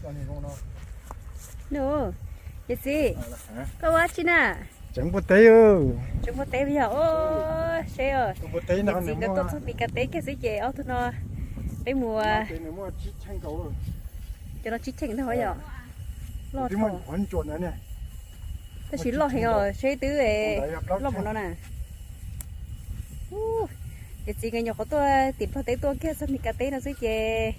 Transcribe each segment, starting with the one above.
Nus, yawm txiv, koj ua tsi na? Tseev npua teb. Tseev npua teb yog, o, seb os, yawm txiv nkawd tuaj txog Mes Kas teb kiag xwb ces ob tug no peb mus. Cov no tsib cheej ntag yom. Loj, tab sis loj heev os, seb twb loj mus no na. Yawm txiv nkawd nyuam qhuav tuaj tim Nplog teb tuaj kiag txog Mes Kas teb no xwb ces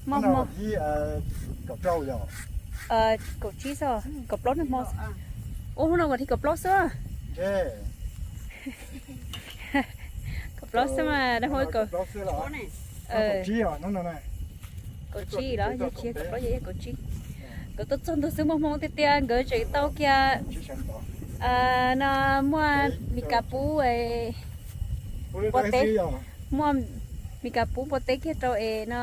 mob hmo. Kaum tsib xwb, kaum plaub nag hmo. Ua hnub no vas thib kaum plaub xwb. Kaum plaub xwb mas nag hmo kaum tsib los yog tsis kaum plaub, yog kaum tsib. Nkawd tuaj txog ntua xwb mob hmo tiag tiag, nkawd tseem tau kiag no muaj Mes Kas pub npua teb, muaj Mes Kas pub npua teb kiag rau es no.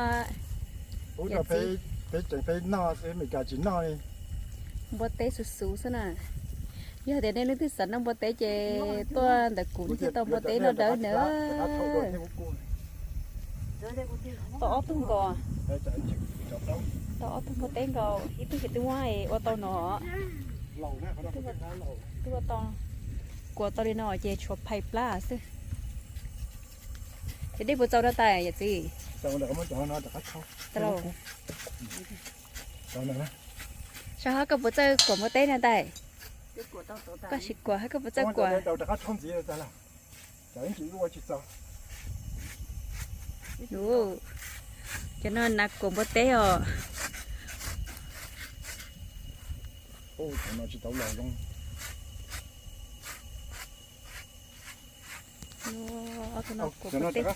Peb tseem peb noj xwb, Mes Kas tsis noj li. Npua teb xuv xuv xwb na. Yog tias nej leej twg xav noj npua teb ces tuaj ntawm kuv nej thiaj tau npua teb noj dawb na. Tau ob tug nkaus. Tau ob tug npua teb nkaus, ib tug ces twb muab ua tau no. Twb ua tau, kuas tau li no ces tshuav phais plab xwb. Ces dej puas txaus no tais yawm txiv? Sab hab koj puas txawj kuam npua teb no tais? Koj sim kuam hab koj puas txawj kuam? Cov no nav kuam npua teb os. Ob tug no kuam npua teb.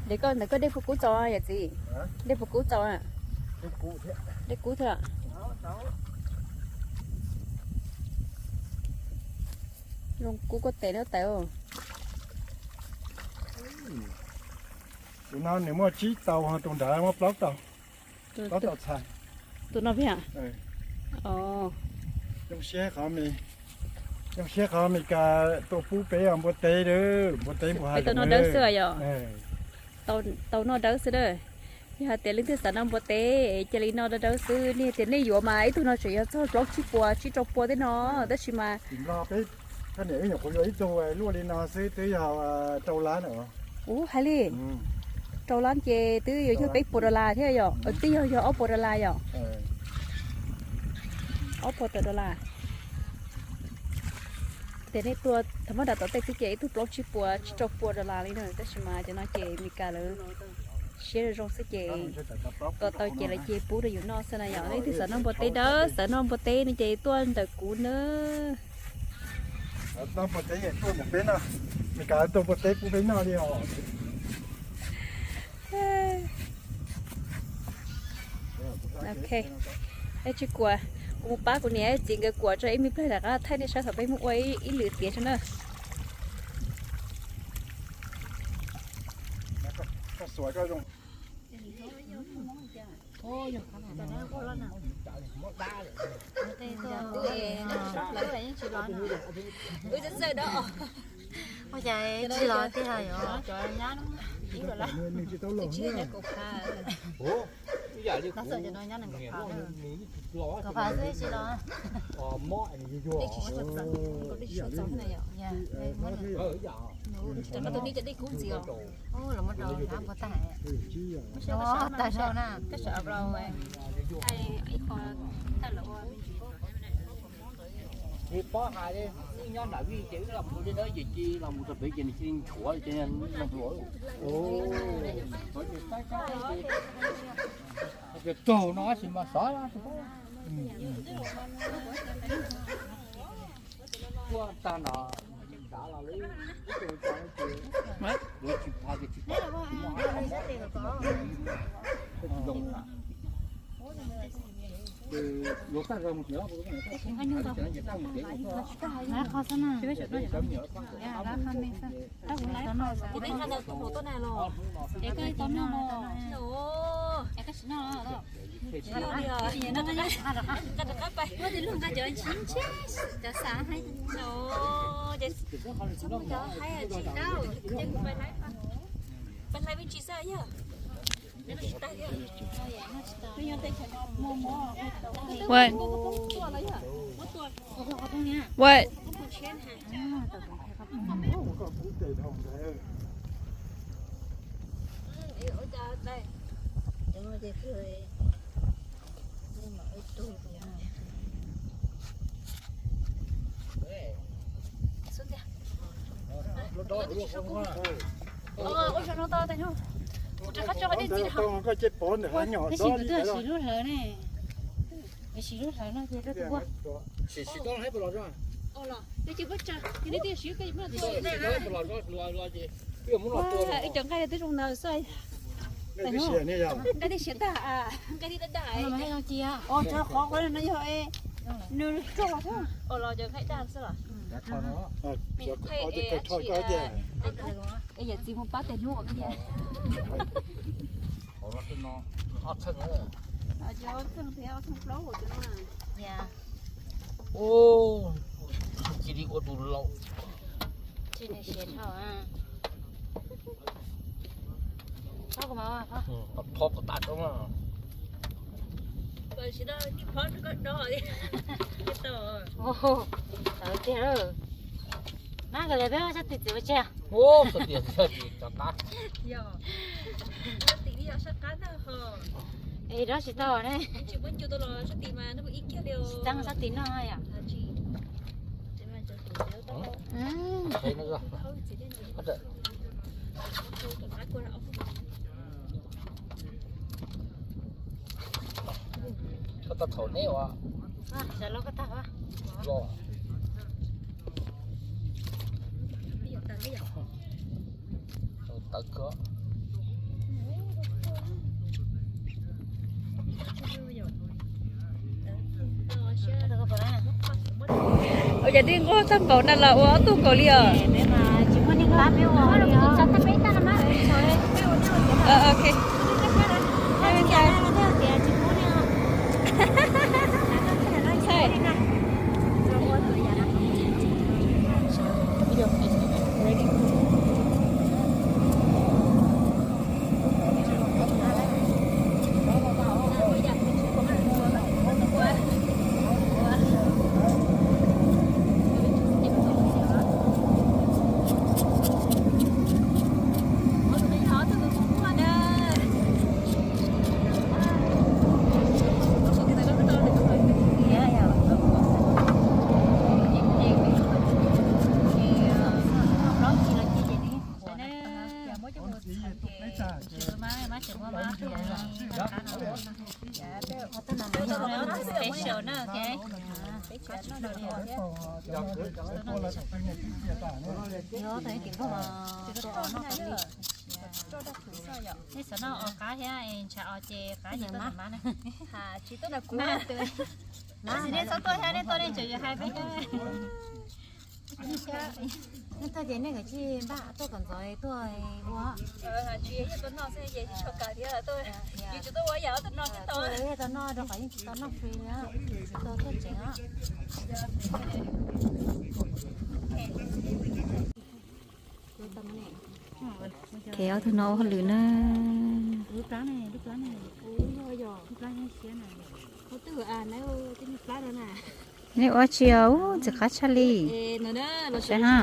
Dej koj ntawd koj dej puas kub txaus yawm txiv? Dej puas kub txaus? Dej kub thiab. Zoo kub koj tes no tais. Tus no nws muaj tsib tau, tus nrad muaj plaub tau. Plaub tau txhais. Tus no, zoo siab qhov, zoo siab qhov Mes Kas tuaj pub peb npua teb, npua teb npua ha tau noj dawb xwb yom. Tau noj dawb xwb na. Yog hais tias leej twg xav noj npua teb cia li noj dawb dawb xwb. Nej tias nej yuav mas ib tug no tseem yog txog plaub tsib puas tsib rau puas tej no, tab sis mas peb, koj niam wb nyuam qhuav yuav ib tug luaj li no xwb twb yog rau lab na. Ub, hais li rau lab ces twb yuav yog peb puas dollar thiab yom, twb yog yog ob puas dollar yom. Ob puas tawm dollar. Ces nej tuaj thaum mab nram tom tej xwb ces ib tug plaub tsib puas tsib rau puas dollar li na, tab sis mas cov no ces Mes Kas lawv siab zoo zoo xwb ces kom tau ces lawv cia li pub rau yus noj xwb na yom. Leej twg xav noj npua teb dawb, xav noj npua teb no ces tuaj ntawm kuv na. Noj npua teb tuaj ntawm peb no, Mes Kas tuaj npua teb pub peb noj li os. Ok, peb tsis kuam, kuv mus pab kuv niam txiv nkawd kuam tso ib me pliag rov qab thaij nej saib thaum peb mus ua ib lwm tiav tso na. Ua cas tsis los tiag yom? Kaum phav xwb tsis los. Dej tsis txaus na yom. Tus no cov dej kub ntxiv os. Los muab rau hnab npua tag. Tag zog na. Pob hais li, nyob nram vij ces wb los mus li dawb ces ci los mus rau pem ces nws cia li nchuav ces hluas. Ces raug no sis mas xov. Tuaj tag no dav los lawv ib tug tso ces lawv tsis phov ces tsis pom. Luag tag zog mus tias es koj tau noj los es koj tsis noj los? What? What? Tab sis kuv twb siv lub hlawv ne. Siv lub hlawv no ces rau tus ua. Ib cov nqaij twb zoo ntawd xwb. Nqaij twb siav tag, nqaij twb daj daj. Qhov qhov no yog nws rog thiab. Los cov nqaij daj xwb los. Yawm txiv mus pab tes hnub ua kiag. Cia li ua tus laus. Thov kom tas tso mas. Tawv tiag. Mas kawg li peb sab tim txiv ua tsi? Es rov tsis tau ne. Tsis txeeb sab tim no yom. Koj tau thaum neb ua. Los. Tawv kawg. Ua cas twb nquag tag npaum na los ua ob tug nkaus li os. Ok. Special na, ok. Nej xav noj os qab thiab es ntshav os ces qab ces tuaj tom mab na. Tab sis nej txhob tuaj thiab, nej tuaj nej tseem yuav hais peb thiab. Nej tuaj ces nej kav tsij npaj tuaj kom ntxov tuaj ua. Tsis yog tuaj noj xwb ces tsis tshua kam thiab, yus tsis tuaj ua yam tuaj noj xwb tau. Tuaj noj rau qhov yeej tsis tau noj free li, tsis tau tuaj tsev os. Ces ob tug no ua hauj lwm na. Nej ua tsi os, ntxim qab tshaj li. Saib ha.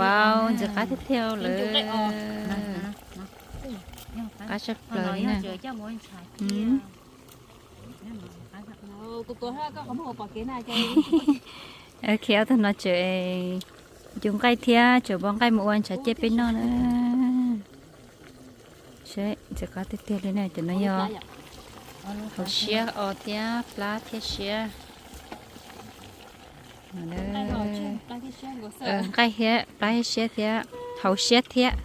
Wow, ntxim qab tiag tiag lawm. Qab tshaj plaws li na. Ok, ob tug no tseem ncu nqaij thiab tseem npau nqaij mus ua ntshav cej peb noj na. Saib ntxim qab tiag tiag li na, cov no yog hauv siab os thiab plab thiab siab. Nqaij thiab plab thiab siab thiab hauv siab thiab.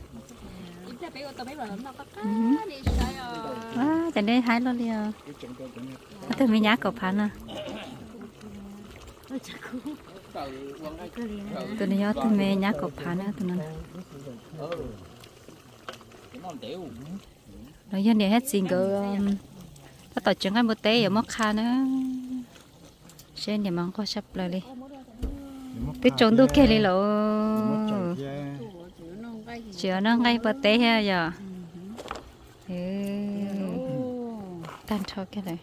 Cas nej haib luaj li os. Ob tug me nyab kaum phav no. Tus no yog ob tug me nyab kaum phav na, tus no. Los yog niam thiab txiv nkawd Tab tom tsev nqaij npua teb yuav muab qha na. Seb niam mas nquag tshaj plaws li. Twb tsaus ntuj kiag li lawm. Tsis noj nqaij npua teb thiab yom. Tag nrho kiag lawm.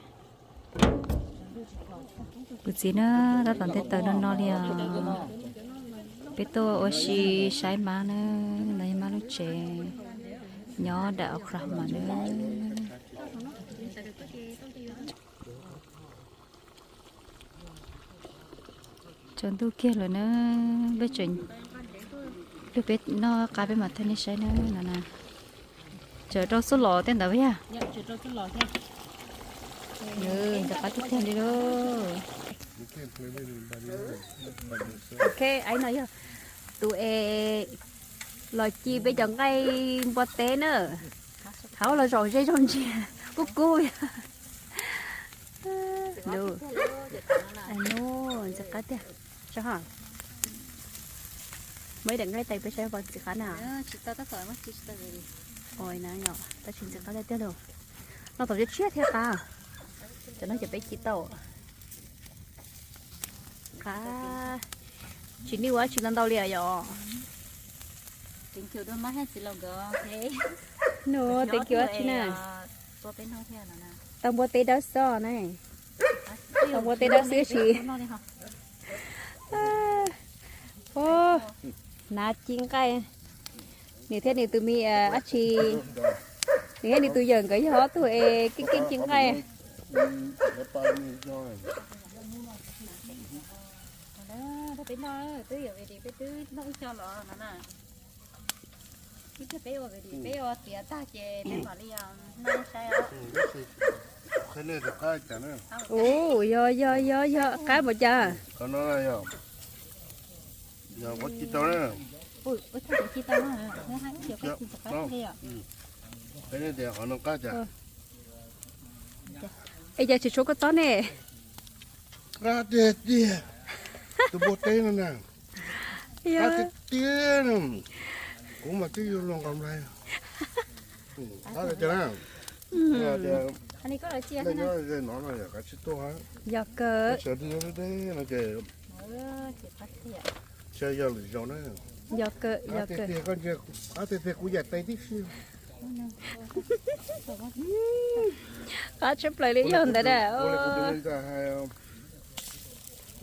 Kuv txiv na, tab tom nte taws no no li os. Peb tuaj ua si saib mab na, no yog mab lub tsev nyob daim Oklahoma na. Tsaus ntuj kiag lawm na, peb tseem, peb noj qab peb mam thaij nej saib na no na. Tseem rau xub los tej ntawd yog. Ntxim qab tiag tiag li lauj. Ok, no yog tus es los ci peb cov nqaij npua teb na. Thaum los zaum ze zaum ntsia kub kub. Ntxim qab tiag. Muaj ib daim nqaij tais peb saib puas ntxim qab na. Tab sis ntxim qab tiag tiag lauj. Noj tau tshiab tshiab thiab qab. Cov no ces peb ci tau. Qab. Tsis nij ua dab tsi ntau ntau li yom. Nws thank you dab tsi na. Tau npua teb dawb xwb na. Tau npua teb dawb xwb sis. Hnav ci nqaij. Nws thiab nws tus me dab tsi, nws thiab nws tus yawm nkawd yog ob tug es keej keej ci nqaij. Peb noj, peb twb noj ib co los no na. Ib pliag peb ua, peb ua tiav tag ces peb mam li noj saib. Ua, yog yog yog yog qab npaum cas? Yog ua ci tau na. Peb tias qhov no qab cas? Es cas tsis tshuav koj txob ne? Qab tiag tiag. Tus npua teb no na. Qab tiag tiag. Kuv mas twb yuav luag nqos nplaig. Qab tiag tiag na. Nyob ze no no yog qab tsis tuaj. Yog kawg. Sawv deb no ces tsis yog lwm zaus na. Yog kawg, yog kawg. Qab tiag tiag, koj ntsia, qab tiag tiag kuv yam tais tib si. Qab tshaj plaws li yog ntawd na.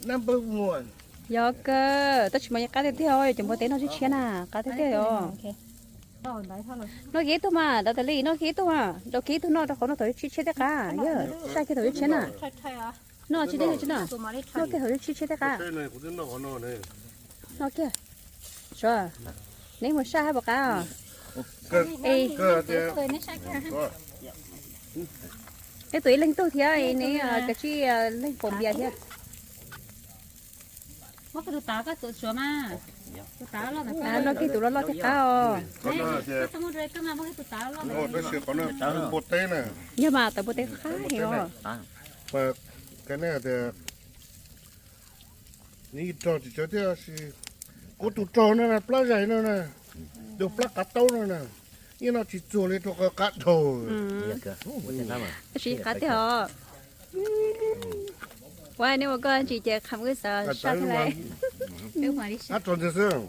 Yog kawg, tab sis mas yeej qab tiag tiag os, cov npua teb no tshiab tshiab na, qab tiag tiag os. Noj kiag ib tug mas, Dab Tas Lis, noj kiag ib tug mas, rau kiag ib tug noj rau qhov no thaum yuav tshiab tshiab thiaj qab, yog saj kiag thaum yuav tshiab na. Noj tsis deb tsis noj, noj kiag thaum yuav tshiab tshiab thiaj qab. Noj kiag. Suav, neb mus saj hab puas qab os? Neb tus ib leeg tug thiab neb kav tsij leeg pom npias thiab. Noj kiag tus loj loj thiaj qab os. Yog mas tawv npua teb qab heev os. Nws rog tsis tsawg thiab, kuv tus rog no na, plab zais no na, tus plab qav taub no na, yeej noj tsis txuag li rau qhov qab dhau. Tab sis qab tiag os. Ua nej ua koj ntsis ces qham wb xav saj thiab lauj. Qab rog ntxiag xwb.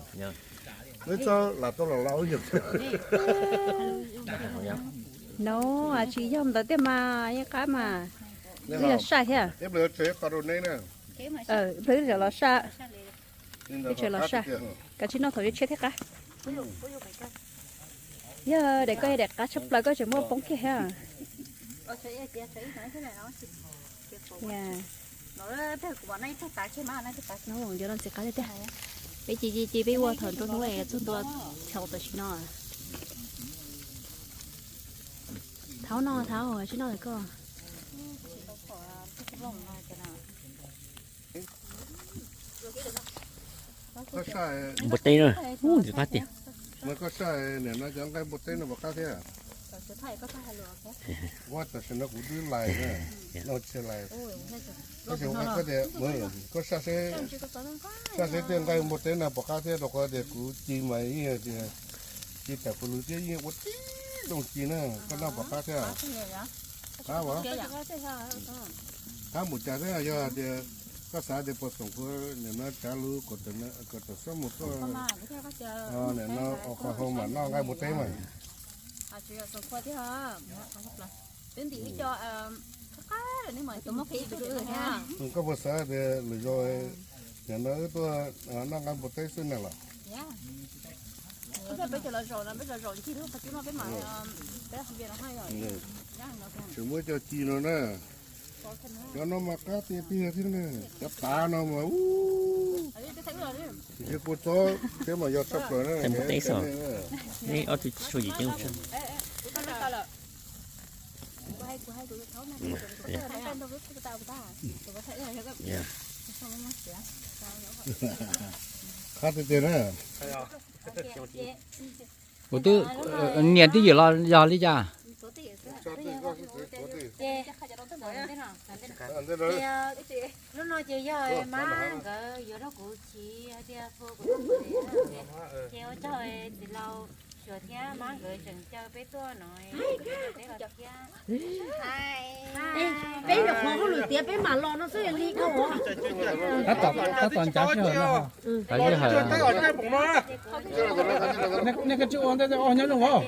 Neb txhob lam tau los lau yawg. No, tsis yog ntawd tiag mas yeej qab mas. Wb yog saj thiab. Ib pliag tseg qhov rau neb na. Ib pliag wb los saj. Wb los saj. Kav tsij noj thaum yuav tshiab thiaj qab. Yog daim koj yog daim qab tshaj plaws koj tseem muab poob kiag thiab. Yuav no ntxim qab tiag tiag. Peb ci ci ci peb ua thaum nruab hnub txog ntua thaum tam sim no. Thaum no thaum sib noj koj. Npua teb na, ntxim qab tiag. Koj saj niam no cov nqaij npua teb no puas qab thiab? Ua tam sim no kuv twb lais na, no tsis lais. Koj tias koj saj seb, saj seb tej nqaij npua teb no puas qab thiab, rau qhov tias kuv ci mas yeej tias ci tam kuv lus thiab yeej ua tib zoo ci na, koj noj puas qab thiab? Qab as, qab mus cas thiab? Yog tias koj xav tias puas xoom kua, nim no tsav lub kom tawm sab mus tuaj, nim no Oklahoma noj nqaij npua teb mas. Koj puas xav tias lwm zaus nim no wb tuaj noj nqaij npua teb xwb na los? Tseem muaj cov ci no na. Cov no mas qab tiag tiag thiab na. Cov tav no mas ub, tsis kua txob thiab mas yog tshaj plaws na. Qab tiag tiag na. Kuv twb, niam twb ywm los yog li cas? Lub no ces yog mab nkawd yuav rau kuv chiv hais tias hu kuv, ces ua tsaug txiv laus Suav thiab mab nkawd tseem caw peb tuaj no, peb los thiab. Peb nyuam qhuav hauj lwm tiav peb mam los no xwb li koj. Tab tom ncav sij hawm no. Nej koj tsis ua ntej, ob nyob zoo os.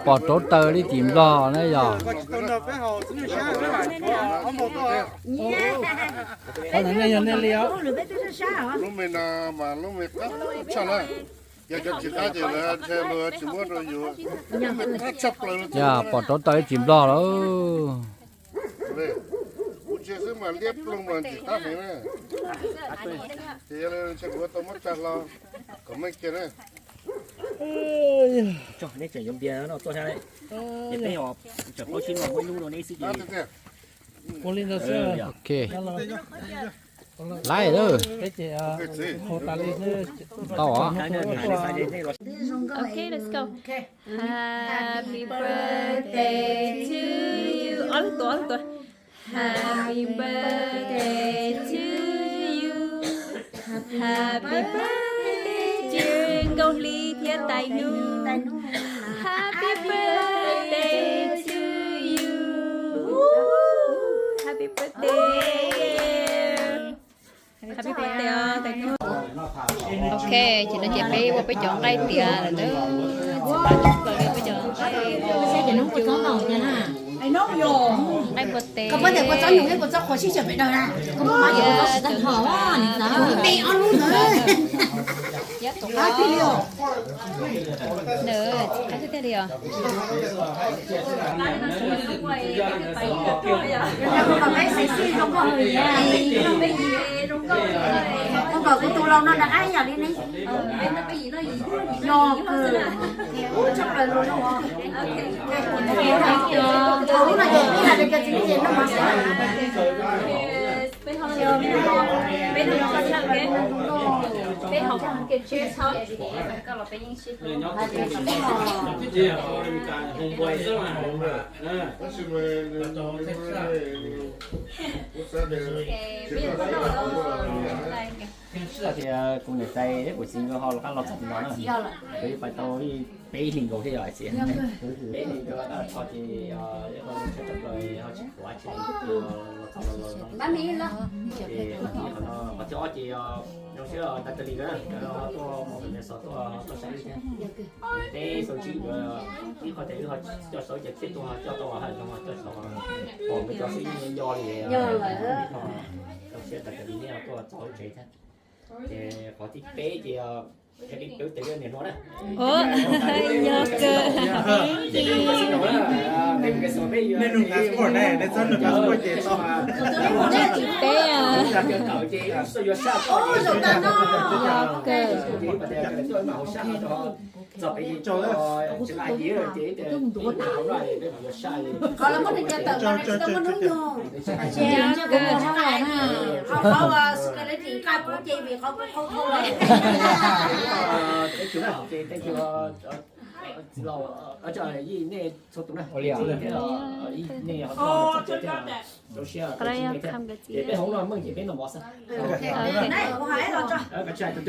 Pom rauv taws li tim Nplog na yog. Qhov no nej yog nej li os. Lub me no mas lub me qab tshaj na. Yog cov tsis qab ces lawv ntshe luag tsis muab rau yus. Qab tshaj plaws. Yog pom rauv taws li tim Nplog lawm. Kuv ntsia xwb mas liab ploog mas ntxim qab heev na. Ces yog li ntshe kuv tau muab tsa hlo kom meej kiag na. Neb tseem yuav npias no tuaj sab, ces peb tseem paub sib noj muab ib hnub rau neb xwb ces. Ua li ntawd xwb. Ok. Laib lawm. Peb ces hu tas li xwb. Tau os. Okay, let's go. Happy birthday to you. Ob leeg tuav, ob leeg tuav. Happy birthday to you. Happy birthday, dear Nkauj Hli thiab Tais Nub. Happy birthday to you. Happy birthday. Happy birthday os Tais Nub. Ok, ces no ces peb ua peb cov nqaij tiav lawm na. Tsis pab tsis plaws li peb cov nqaij, nqaij npua teb. Nws qab tiag tiag li os. Kuv kom kuv tus laus no nrog qab ib yam li ne. Yog kawg. Ub, tshaj plaws lus no. Thaum ub no ces ib yam li cov txiv neej ces noj mov xwb. Tias kuv niam tais thiab kuv txiv nkawd ho rov qab los txog no na, kuv yeej pais tau peb hlis nkaus thiab yog hais tias peb hlis nkaus tag nrho ces ho tsis phuav ces los txog los los no. Ces qhov thib ob ces zoo siab Natalie nkawd na, nkawd ho tuaj mus Minnesota tuaj txog saib thiab. Peb xaus ntsib nkawd, ib qho tias wb ho coj sau ces thiaj tuaj ho coj tau hais zoo ho coj sau, pom nkawd cov xwb yeej nco li. Zoo siab Natalie nej tuaj txog lub tsev thiab. Ces qhov thib peb ces yog peb tes niam hluas na. Yog kawg. Thib peb. Yog kawg. Txog peb tsis tau muaj hnub nyoog. Qhov los muab nws cov tawm mas nws tsis tau muaj hnub nyoog. Qhov qhov uas Skyler nqaij kuv ces vim qhov kuv qhau qhau lawm. Txiv laus, nej txhua tus na, txiv thiab, nej ho zoo siab, peb hauv no meej ces peb noj mov xwb.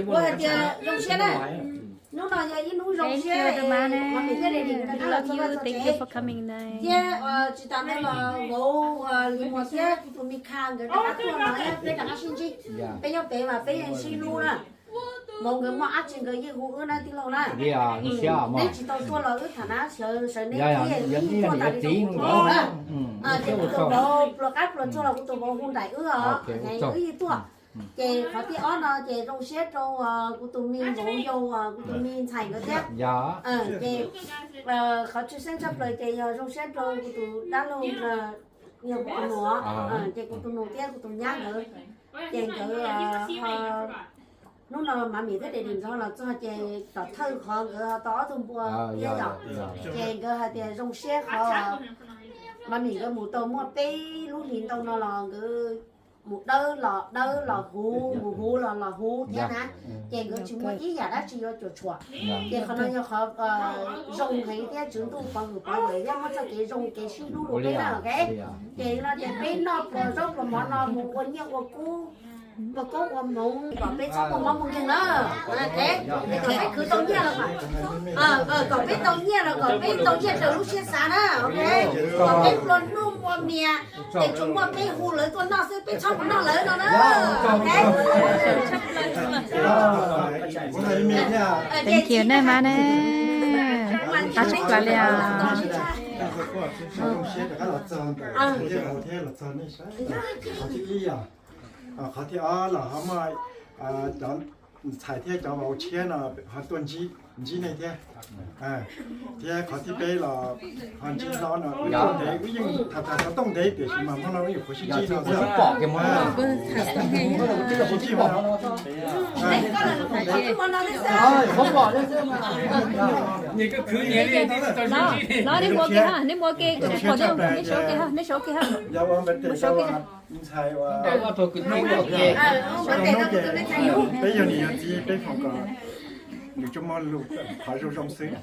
Ua hais tias zoo siab na, hnub no yog ib hnub zoo siab, qhov pem thiab li ntawd thiab tsis tas ntawd los vauv Lis Muas thiab kuv tus me kha nkawd rov qab tuaj no peb rov qab sib ntsib. Peb nyob pem mas peb yeej sib hlub na. Vauv nkawd muaj dab tsi nkawd yeej hu wb na tij laug na. Neb tsis tau tuaj los wb tham na sawv, sawv neb thiab wb yeej tuaj tas li zoo tus vauv na. Ces kuv tus vauv pluas qab pluas tsuag los kuv tus vauv hu nraim wb os, wb yeej tuaj. Ces qhov thib ob no ces zoo siab rau kuv tus me vauv yau, kuv tus me ntxhais nkawd thiab. Ces qhov tshwj xeeb tshaj plaws ces yog zoo siab rau kuv tus dab laug, yog kuv tus nus, ces kuv tus nus thiab kuv tus nyab nkawd, ces nkawd hnub no Mab Mim thiab Dej Dim nkawd los txog ces tom thawj qhov nkawd ho tau ob tug npua thiab yom. Ces nkawd hais tias zoo siab qhov Mab Mim nkawd mus tau muaj peb lub hlis ntau no los nkawd mus dawb los dawb los huv, mus huv los los huv thiab na. Ces nkawd tsis muaj ib yam dab tsi yuav cuam tshuam. Ces qhov no yog qhov zoo heev thiab Tswv Ntuj pov hwm pov hwm thiab muab txoj kev zoo kev sib hlub rau peb na, ok. Ces no ces peb noj pluas zaub pluas mov no mus ua nyiaj ua kub, ua koob ua hmoov kom peb txhob muaj mob muaj nkeeg na. Kom peb khwv tau nyiaj los, kom peb tau nyiaj los kom peb tau nyiaj raws lub siab xav na, ok. Kom peb pluas nuj npua mias, ces tsuas muaj peb hu lawv tuaj noj xwb, peb txhob mus noj lawv no na. Thank you nej mas ne. Qab tshaj plaws li os. Qhov thib ob los ho muaj cov ntxhais thiab cov vauv tshiab no ho tuaj ntsib nej thiab. Thiab qhov thib peb los ho ntsib hlob no, wb yeej tham tham xov tooj ntev tiam sis mas hmo no wb nyuam qhuav sib ntsib no xwb. Hlob, neb mus ua ke ha, neb mus ua ke, kuv qhov nej, neb sau ke ha, neb sau ke ha. Mus sau ke ha. Peb yog niam yog txiv peb foom kom nws tsuas muaj lus qhov zoo zoo xwb.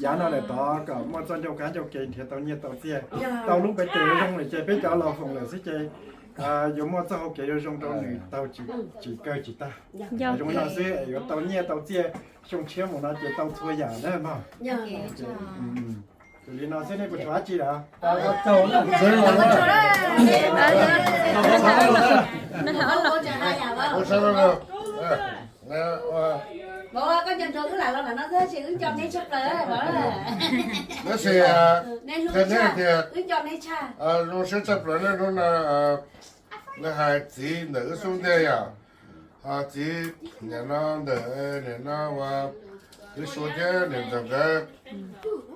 Yav no lawm tod kom muaj txoj ncauj kab ncauj ke nrhiav tau nyiaj tau txiaj, tau lub peb tes zoo lawm ces peb cov laus foom lawm xwb ces yuav muaj txoj hau kev zoo zoo rau nws taug tsis kawg tsis tag. Zoo li no xwb yuav tau nyiaj tau txiaj, xyoo tshiab mus no ces tau txhua yam na mog. Li no xwb nej puas tshuav dab tsi lawm? Tab sis qhia neb tias zoo siab tshaj plaws nej hnub no, lawv hais txiv ntawm wb xub ntiag yom, ho txiv nim no ntawm nim no ua txiv Suav thiab niam ntxawm nkawd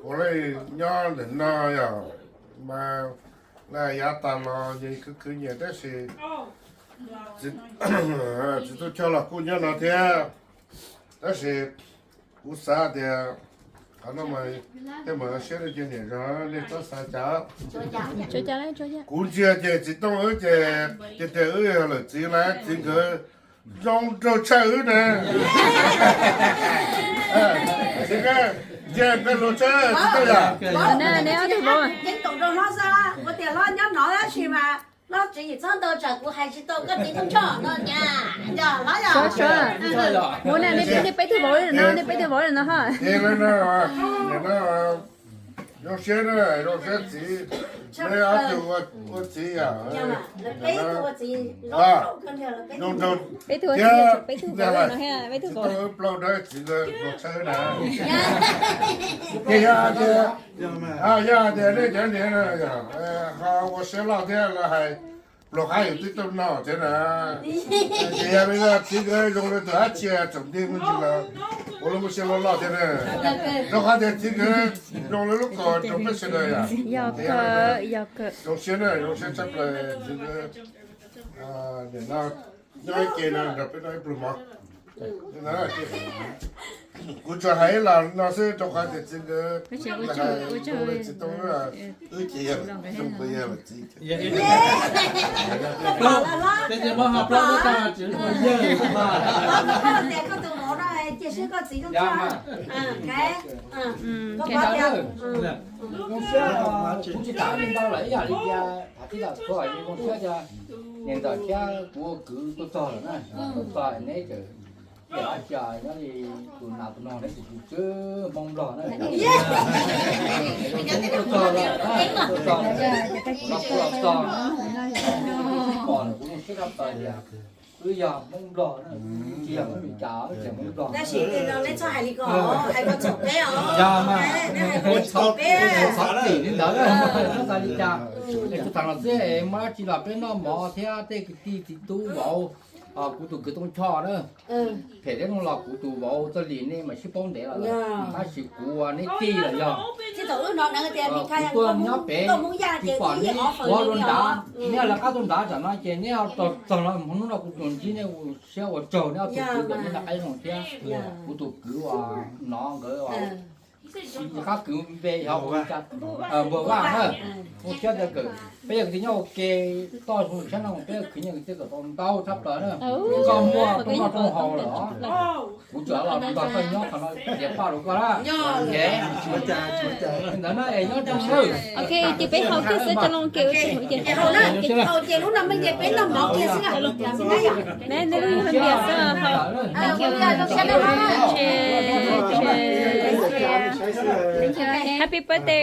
ua lej nyob ntawm no yom, mas lawv hais yav tas los nyias khwv khwv nyias tab sis txiv Tub Choj los kuj nyob no thiab. Tab sis kuv xav tias qhov no mas tej mam siab nej cov niam zog nej txhob xav cas. Kuv ntsia ces txiv Tooj wb ces tiag tiag wb yog lawm txiv lawm txiv nkawd zoo nraug tshaj wb na. Txiv nkawd ntsia nkawd luag tshaj txiv Tooj yom. Neb ob tug vauv. Yeej toom rau hlob xwb, ua tias hlob nyob no tab sis mas hlob tsev yim txhob ntau tsam kuv hais tsis tau koj txiv Tooj Choj no cas. Yog hlob yog. Ua na, nej peb tug vauv no, nej peb tug vauv no ha. Zoo siab na, zoo siab txiv. Neb ob tug ua txiv yom. Peb tug ua txiv, peb tug vauv no, peb tug vauv no, plaub dab txiv nkawd luag tshaj na. Ces yog tias, yog tias nej cov niam ho ua siab loj thiab los hais pluas qab yus twb tuaj noj thiab na. Ces yog li no txiv nkawd zoo li tus dab tsi tsaus nti me ntsis los ua lub siab loj loj thiab na. Rau qhov tias txiv nkawd zoo li lub kos rau peb sawv daws yom. Zoo siab na, zoo siab tshaj plaws txiv nkawd. Nim no nyob ib ke no nrog peb noj ib pluag mov. Kuv tsuas hais los no xwb rau qhov tias txiv nkawd hais tsis tau, wb ces yog txiv. Kuv tsis tham li ntau lawm, ib yam li tias thaum tij laug txhua zoo siab tias niam ntxawm thiab kuv ua kwv tuaj txog lawm na, tuaj txog neb tseem tias dab tsi nyob li tus nas tus no neb tus tus tswb Hmoob Nplog na. Tuaj txog lawm, tuaj txog, kuv los kuj los txog, tsis pom lawm kuv zoo siab tshaj plaws tias wb yog Hmoob Nplog na, tsis yog Hmoob Meskas, wb tsis yog Hmoob Nplog. Tab sis no neb txhob hais li ko, hais kom txhaum peb os. Yog mas, txhob tim li ntawd na, txhob xav li cas. Es kuv tham los xwb es muaj dab tsi los peb noj mov thiab tej kwv tij txiv tub vauv, kuv tus kwv Tooj Choj na, phem thiab zoo los kuv tus vauv Txawj Lis nej mam sib paub ntev los lawm, tab sis kuv ua neb tij lawm yog kuv tuaj nyob pem, tsis pom neb ua rau nrad, neb lawv qab tuaj nrad tsam no ces neb txog no hnub no kuv tsuas ntsib nej, siab ua tsaug neb ob tug kwv, neb lawv qab zoo thiab. Kuv tus kwv uas no nkawd, qab kwv npe yog Npuag Vaj na, ua siab tias kawm peb yog kwv tij nyob ua ke toj zoo siab no, peb yog kwv tij nyob ua ke tau ntau tshaj plaws na. Koj muaj rooj noj rooj haus lawm, kuv tseem los nrog koj nyob qhov no tiav paj rau koj na. Ntawd na es nyob zoo nawb. Ok, ces peb haus kiag xwb, cov loo ke ua si ces haus na, ces lub no me ces peb noj mov kiag xwb. Ne, nej lub yog npias xwb, haus. Happy birthday.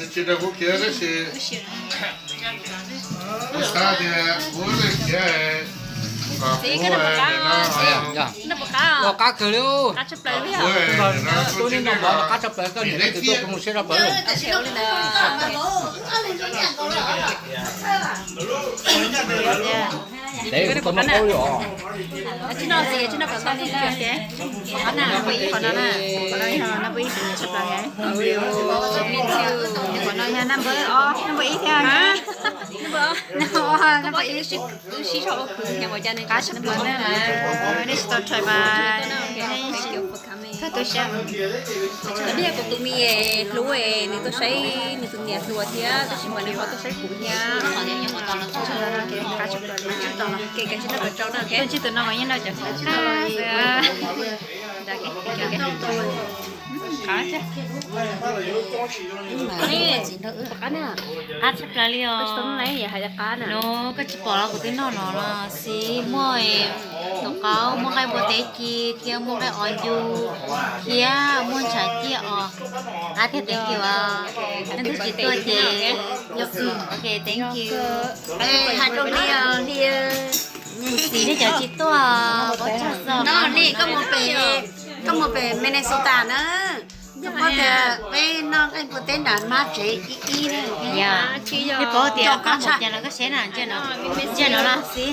Tsis rau kuv khiav tab sis kuv xav tias kuv khiav kom kuv ua qab kawg li. Tus noj mov los qab tshaj plaws, koj niam leej twg tuaj kuv zoo siab tshaj plaws. Dev kuv tau noj qaub li os. Tsis noj tsis noj kom txhob txog qhov no na, qhov no yog number ib txom nyem tshaj plaws. Qhov no yog number ob, number ib thiab. Number ob, number ib. Qab tshaj plaws na, nej tsis tau txhais mas nej tu siab. Nws yog kuv tus me hlub, nws tuaj saib nws tus niam hluas thiab, tab sis mas nws ho tuaj saib kuv thiab. Qab tshaj plaws na, kev kawm tsis noj qab tsau na, ntsib tus no mas yeej noj cov qab xwb. Qab tshaj plaws li os. No koj tsis pom los kuv twb noj no los xij, muaj tau qaub, muaj nqaij npua teb ci thiab muaj nqaij os ncu thiab muaj ntshav ciaj os. Qab thiab thank you os. Nej twb tsis tuaj ces, ok, thank you. Hais rau Hli, Hli, xij nej cov tsis tuaj, paub tshaj xov no. Hli, koj mus pem Minnesota na, koj paub tias peb noj nqaij npua teb nram mab tsev ib ib ne. Yog, nej paub tias qab npaum cas los koj saib na, ntsia no, ntsia no los xij.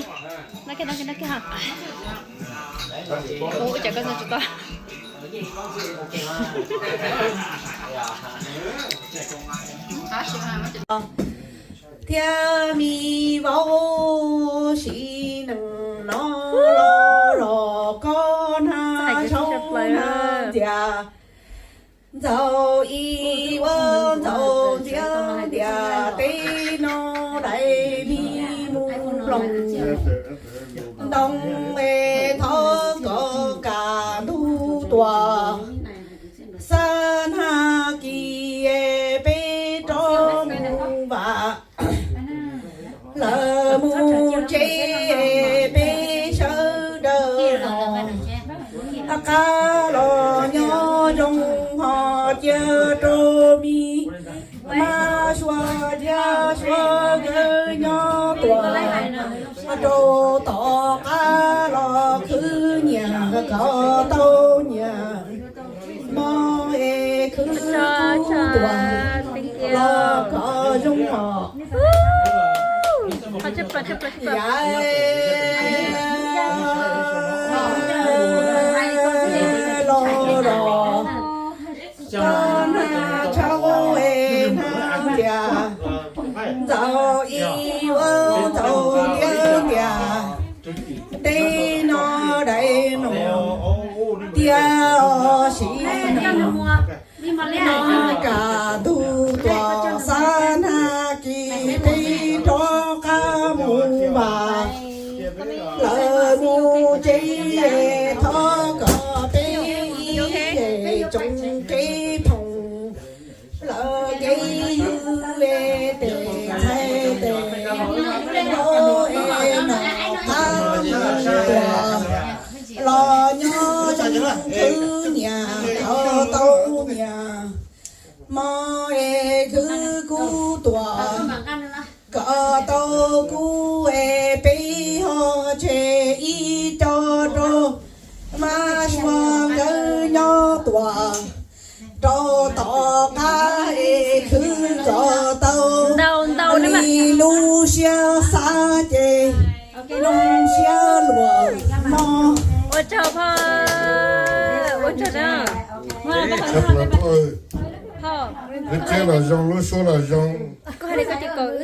Thiab me vauv sim neej no los los koj hnav tshauv hnav ntxias, ntxaus ib ua ntxaus ntxias ntias teb no dais li mus ploos ntoo es thov kom kam ntug tuam. Xab hnav kis peb rov mus vam, lawv mus tsev peb sawv daws los. Qab los nyob zoo ho cia rau me mab suav thiab suav nkawd nyob tuaj rau tom qab los khwv nyias kom tau nyias hmo es khwv tuaj los kom zoo os. Yav los los koj hnav tshauv es hnav ntxias, ntxaus ib ua ntxaus ntxias ntias Sim no kam ntug tuam xab nag kis peb rov qab mus vas, lawv mus tsev thov kom peb ib tsoom kev phoom lawv kev ywg tes ntxhais tes npawg es nom qab mus tuam los nyob zoo khwv niam kom tau niam, mob es khwv kuv tuam kom tau kuv es peb ho tseg ib co rau mas suav nkawd nyob tuam rau tom qab es khwv kom tau li lub siab xav ces lub siab luag mob. Ua tsaug phauj, ua tsaug na. Phauj, lub tsheb los zoo, lub suab los zoo. Koj hais li koj tsis kom wb